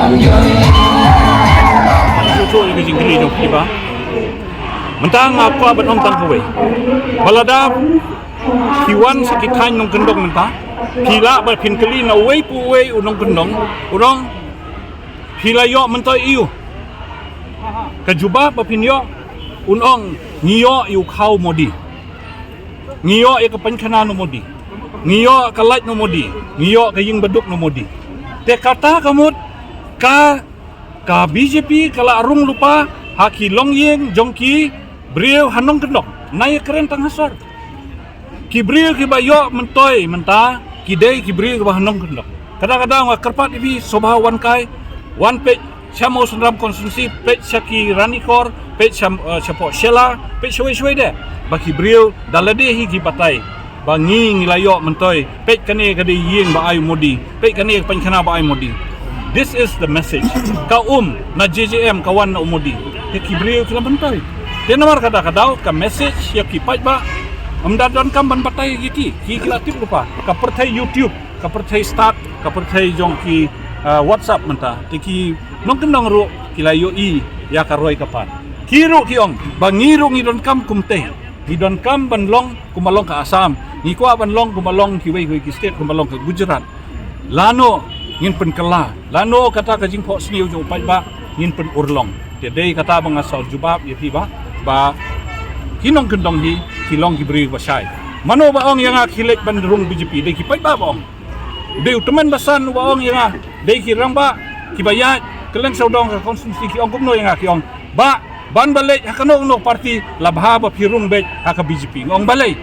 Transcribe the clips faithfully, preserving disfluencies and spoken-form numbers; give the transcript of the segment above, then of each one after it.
Shuh shuh ïa ka jingkylli jong phi ba mynta nga kwah ban ong tang kawei. Ba lada phi wan sha ki thaiñ nongkyndong mynta, phi lah ba phin kylli na uwei pa uwei u nongkyndong, u ong phi la ïoh myntoi aiu. Ka jubab ba phin ïoh, un ong ngi ïoh ïa u khaw Modi. Ngi ïoh ïa ka painkhana na Modi. Ngi ïoh ka light na Modi. Ngi ïoh ka ïing baduk na Modi. Te kata ka mut ka, ka B J P ka la rung lypa ha ki longïing jong ki briew ha nongkyndong. Nga ïakren tang ha sor. Ki briew kiba ïoh myntoi mynta ki dei ki briew kiba ha nongkyndong. Kata kata nga kyrpad ïa phi sngewbha wan kai, wan peit sha Mawsynram constituency, peit sha ki Ranikor, peit sha, eh, shapoh Shella, peit shawei shawei de. Ba ki briew da lade hi ki batai ba ngi ngi la ïoh myntoi, peit kane ka dei ïing ba ai Modi, peit kane ka painkhana ba ai Modi. This is the message. Ka um na J J M ka wan na u Modi. Te ki briew ki la myntoi. Te namar kata ka daw ka message ïa ki paidbah, ym da donkam ban batai ïa ki, ki ki la tip lypa. Ka pyrthei YouTube, ka pyrthei stad, ka pyrthei jong ki, ah, WhatsApp mynta. Te ki nongkyndong ruh ki la ïohi ïa ka roi ka par. Ki ruh ki ong ba ngi ruh ngi donkam kumtei. Ngi donkam ban long kumba long ka Assam. Ngi kwah ban long kumba long kiwei kiwei ki state, kumba long ka Gujarat. Lano ngin pynkylla, lano kata ka jingphohsniew jong u paidbah ngin pynurlong. Te dei kata ba nga sa jubab ïa phi ba, ba ki nongkyndong hi ki long ki briew ba shai. Mano ba ong ïa nga khie leit ban rung B J P, dei ki paidbah ba ong. Dei u tymmen basan uba ong ïa nga, dei ki rangbah kiba ïaid kylleng sawdong ka constituency ki ong kumno ïa nga, ki ong, "Bah, ban ba leit ha kano kano party la bha ba phi rung beit ha ka B J P." Nga ong balei.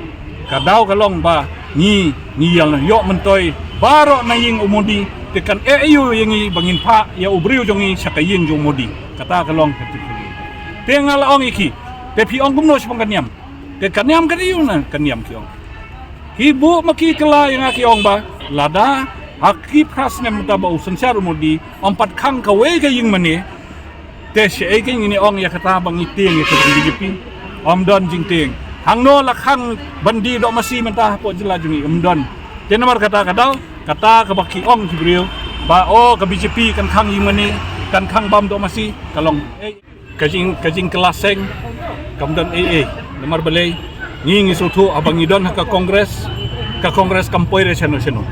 Ka daw ka long ba ngi, ngi ïa la ïoh myntoi baroh na ïing u Modi, te kan eh aiu ïa ngi ba ngin phah ïa u briew jong ngi sha ka ïing jong u Modi. Kata ka long ka tip. Te nga la ong ïa ki, te phi ong kumno shaphang ka niam. Te ka niam ka dei aiu na ka niam, ki ong. Ki buh ma ki kylla ïa nga, ki ong ba lada ha ki phra snem mynta ba u synshar u Modi ym pat khang kawei ka ïing mane, te shaei kein ngin ong ïa kata ba ngi tieng ïa ka B J P. Ym don jingtieng. Hangno la khang ban die doh masi mynta hapoh jylla jong ngi, ym don. Te namar kata ka daw, kata kaba ki ong ki briew ba, oh, ka B J P kan khang ïing mane, kan khang bam doh masi, ka long, eh, ka jing, ka jingkylla seng kam don ei ei. Namar balei, ngi ngi sngewthuh haba ngi don ha ka Congress, ka Congress kam poi re shano shano.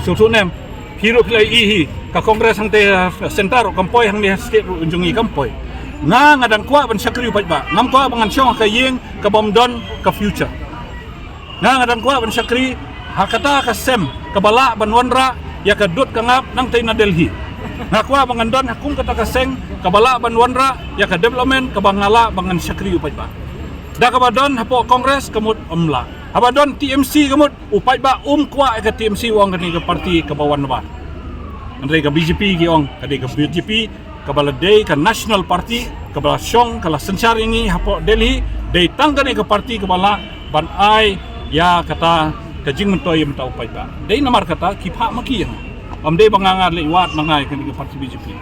Sngewthuh ne em? Phi ruh phi la ïohi hi, ka Congress hangtei ha centre ruh kam poi, hangne ha state ruh jong ngi kam poi. Nga, nga dang kwah ban shakri u paidbah, ngam kwah ba ngan shong ha ka ïing kaba ym don ka future. Nga, nga dang kwah ban shakri ha kata ka sem kaba lah ban wanrah ïa ka dud ka ngap nangtei na Delhi. Nga kwah ba ngan don ha kum kata ka seng kaba lah ban wanrah ïa ka development kaba nga lah ba ngan shakri u paidbah. Da kaba don hapoh Congress ka mut ym lah. Haba don T M C ka mut u paidbah um kwah ïa ka T M C, u ong kane ka party kaba wan ba. Hynrei ka B J P ki ong ka dei ka B J P kaba la dei ka national party, kaba la shong, ka la synshar ïa ngi hapoh Delhi, dei tang kane ka party kaba lah ban ai ïa kata ka jingmyntoi ïa mynta u paidbah. Dei namar kata ki phah ma ki ïa nga. Ym dei ba nga nga leit wad ma nga ïa kane ka party B J P.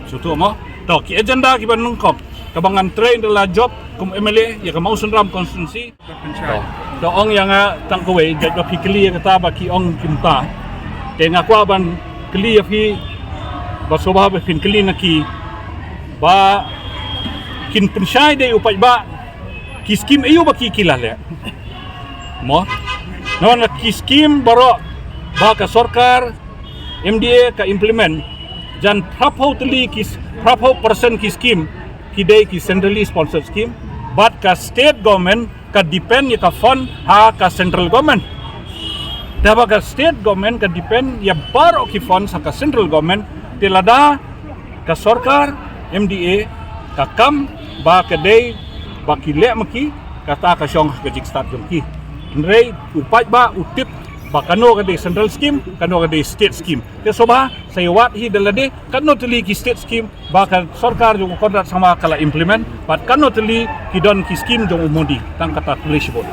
Sngewthuh mo? To, ki agenda kiba nyngkong kaba ngan trei ynda la jop kum M L A ïa ka Mawsynram constituency. To, to ong ïa nga tang kawei, jait ba phi kylli ïa kata ba ki ong kumta. Te nga kwah ban kylli ïa phi ba sngewbha ba phin kylli na ki ba kin pynshai de u paidbah ki skim aiu ba ki ki la leh. Mo? Namar ki skim baroh ba ka sorkar M D A ka implement, jan phraphew tylli ki, phraphew percent ki skim ki dei ki centrally sponsored skim, bad ka state government ka depend ïa ka fund ha ka central government. Te ba ka state government ka depend ïa baroh ki fund ha ka central government, te lada ka sorkar M D A ka kam ba ka dei ba ki leh ma ki, kata ka shong ha ka jingstad jong ki. Hynrei u paidbah u tip ba kano ka dei central scheme, kano ka dei state scheme. Te sngewbha sa ïa wad hi da lade, katno tylli ki state scheme ba ka sorkar jong u Conrad Sangma ka la implement, bad katno tylli ki don ki scheme jong u Modi. Tang kata, khublei shibun.